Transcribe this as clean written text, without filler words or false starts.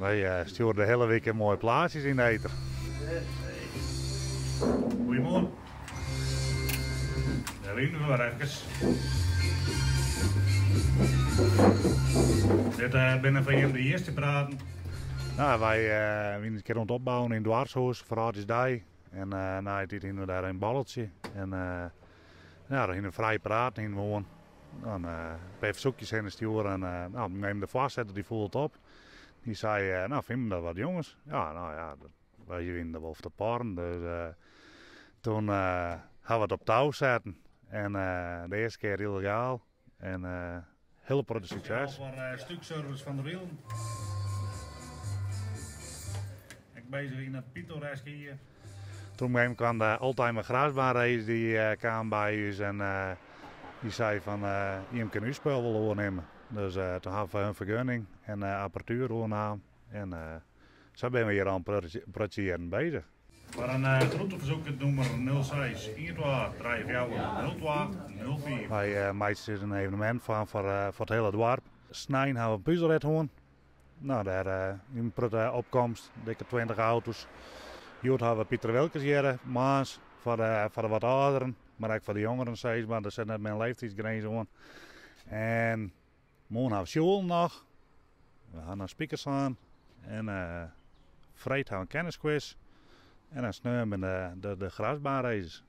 Wy stjoere de hiele wike moaie plaatsjes yn de eter. Goeiemoarn. Dêr wiene we wer efkes. Dit binne foar jim de earste praten. Nou, wy wiene in kear oan it opbouwen yn it doarpshûs foar âldjiersdei. En nei de tiid hiene we dêr in borreltsje. En ja, dan hiene we frij praten hiene we oan. Dan in pear fersoekjes hinne stjoere en no, neem de foarsitter, dy foel it op. Dy sei, no, fine we dat wat jonges? Ja, no ja, wy wiene der wol foar te porren. Dus toen ha we it op tou setten. En de earste kear yllegaal en hiele protte sukses. Foar stúkservice Van der Wielen. Ek bezich yn it pittoreske hier. Toen op een kwam de oldtimer grasbaanrace, dy kaam by ús en dy sei fan jim kinne ús spul wol oernimme. Dus toen hawwe we hun fergunning en apparatuer oernaam en sa binne we hjir al in protsje jierren bezich. Foar in groeteferzoek it nûmer 06 12 34 02 05. Wy meitsje der in evenemint fan foar it hiele doarp. Snein hawwe we in puzelrit hân. No, dêr wie in protte opkomst, dikke 20 auto's. Hjoed hawwe we Piter Wilkens hjir, moarns foar de, foar de wat âlderen, mar ek foar de jongeren sis mar. Der sit net mear in leeftiidsgrins oan. En moarn hawwe we sjoelen noch. We hawwe noch spikerslaan. En freed hawwe we in kennisquiz. En dan sneon binne de, de, de grasbaanraces.